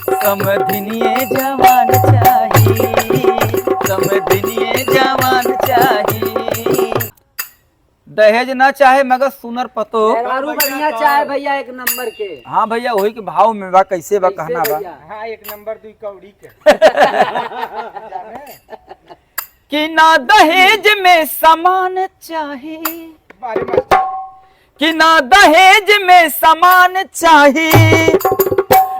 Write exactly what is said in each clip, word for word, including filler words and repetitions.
समधिनिये जवान चाही, समधिनिये जवान चाही। दहेज ना चाहे मगर सुनर पतो। मेहरारू बढ़िया चाहे भैया, एक नंबर के। हाँ भैया, वही के भाव में बा, कैसे बा, कैसे कहना बा। भैया? हाँ, एक नंबर दुई कौड़ी के। कि ना दहेज में सामान चाही, बारे मास्टर। कि ना दहेज में सामान चाही,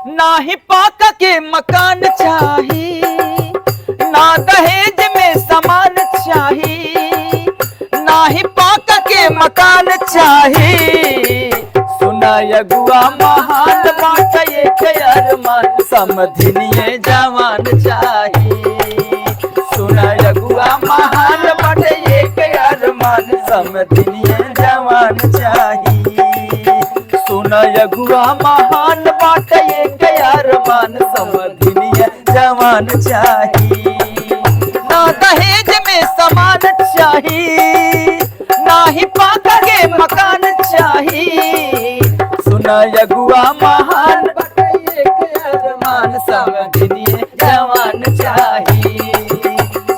ना ही पाका के मकान चाही, ना दहेज में सामान चाही, ना ही पाका के मकान चाही। सुना अगुआ महान बात एक अरमान, समधिनिये जवान चाही। सुना अगुआ महान बात एक अरमान, समधिनिये जवान चाही। सुना अगुआ महान बात एक अरमान, समधिनिये जवान चाही। ना दहेज में सामान चाही, ना ही पाका के मकान चाही। सुना अगुआ महान बाटे एक अरमान, समधिनिये जवान चाही।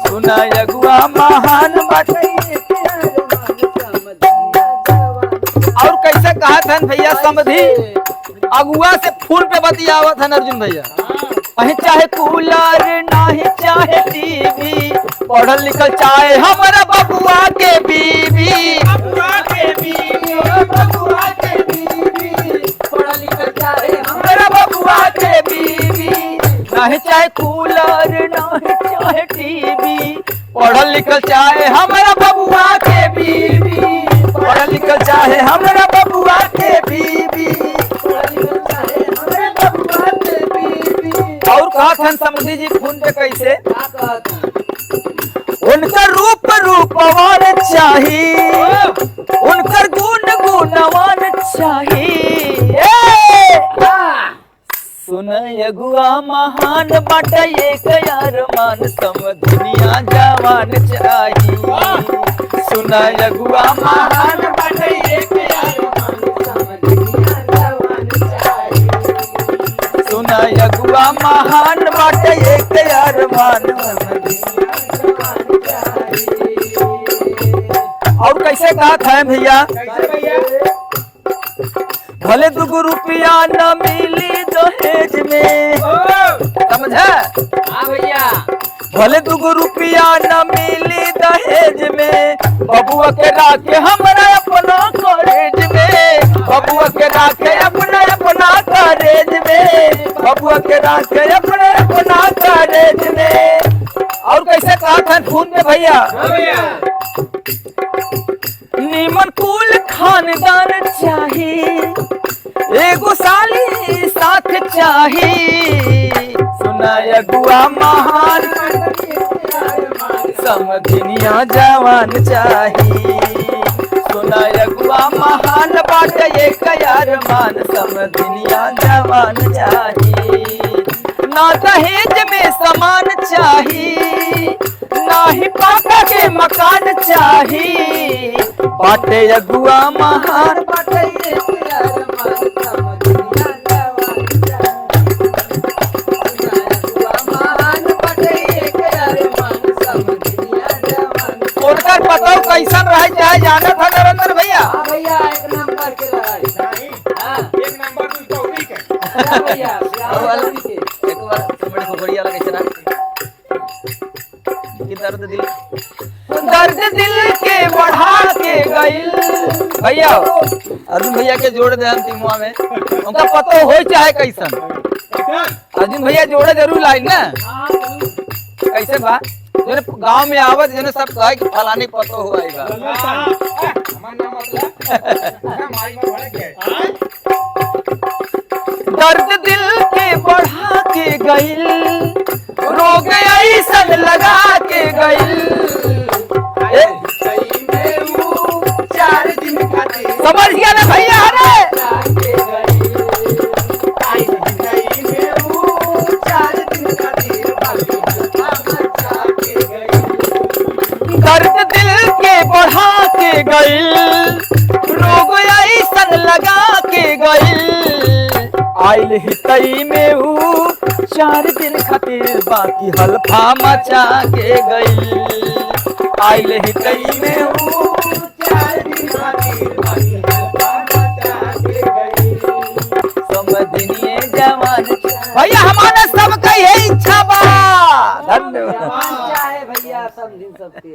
सुना अगुआ महान बाटे एक अरमान, समधिनिये जवान। और कैसे कहत हन भैया समधी? अगुआ से फोन पे बतियावत हन अर्जुन भैया। हाँ। नहीं चाहे कूलर, नहीं चाहे टीवी, पढ़ल लिखल चाहे हमरा बबुआ के बीवी। बबुआ के बीवी, ओ बबुआ के बीवी, पढ़ल लिखल चाहे हमरा बबुआ के बीवी। नहीं चाहे कूलर, नहीं चाहे टीवी, पढ़ल लिखल चाहे हमरा बबुआ के बीवी, पढ़ल लिखल चाहे हमरा बबुआ के बीवी, पढ़ल लिखल चाहे हमरा बबुआ के बीवी। और कहत हन समधी जी फोन पे कैसे? का कहत हन? उनकर रूप रूपवान चाही, उनकर गुण गुणवान चाही। ए! सुन अगुआ महान बाटे एक अरमान, समधिनिया जवान चाही। सुन अगुआ महान बाटे एक अरमान, समधिनिया जवान चाही। सुन अगुआ महान बाटे एक अरमान, समधिनिया जवान चाही। और कैसे कहत है भैया? कैसे भैया? भले दुगो रुपया न मिली दहेज में, ओ! समझा? हाँ भैया। भले दुगो रुपया न मिली दहेज में, बबुआ के राखे हमरा अपना कॉलेज में, बबुआ के राखे अपना, अपना कॉलेज में, बबुआ के राखे अपना, अपना कॉलेज में। और कैसे कहत है फोन पे भैया? हाँ भैया। निमन कुल खानदान चाही, एगो साली साथ चाही। सुन अगुआ महान, समधिनिया जवान चाही। सुन अगुआ महान बाटे एक अरमान, समधिनिया जवान चाही। ना दहेज में सामान चाही, नाही पाका के मकान चाही, बाटे अगुआ महान। बाटे एक अरमान समधिनिया जवान चाही। अगुआ महान बाटे एक अरमान समधिनिया जवान। उनकर पतोह कैसन रहे चाहे जानत है नरेंद्र भैया? हाँ भैया, एक नंबर के रहे। नहीं, हाँ। एक नंबर तू चौड़ी के। हाँ भैया, और वाला के। एक बार चमड़ी को बढ़िया लगे चला। कि दर्द दिल, दर्द दिल के बढ़ा के गइल। भैया, अर्जुन भैया के जोड़ दे अंतिमवा में। उनका पतो होई चाहे कैसन। अर्जुन भैया जोड़े जरूर लाई ना। कैसे बा? जने गाँव में आवत, जने सब कहे कि फलाने पतो हो आई बा। हमार नाम मतलब, माई में भड़क गए। दर्द दिल के बढ़ा के गइल, रोग ऐसन लगा के गइल। ए? समझ गया ना भैया रे? दर्द दिल के बढ़ा के गइल, रोग ऐसन लगा के गइल। आइल हितई में ऊ चार दिन खातिर बाकी हल्फा मचा के गई। आइल ही तई में ऊ चार दिन खातिर बाकी हल्फा मचा के गई। समधिनिए जवान। भैया, हमारा सबका यही इच्छा बा। धन्यवाद। जवान चाहे भैया, समधिन सबके।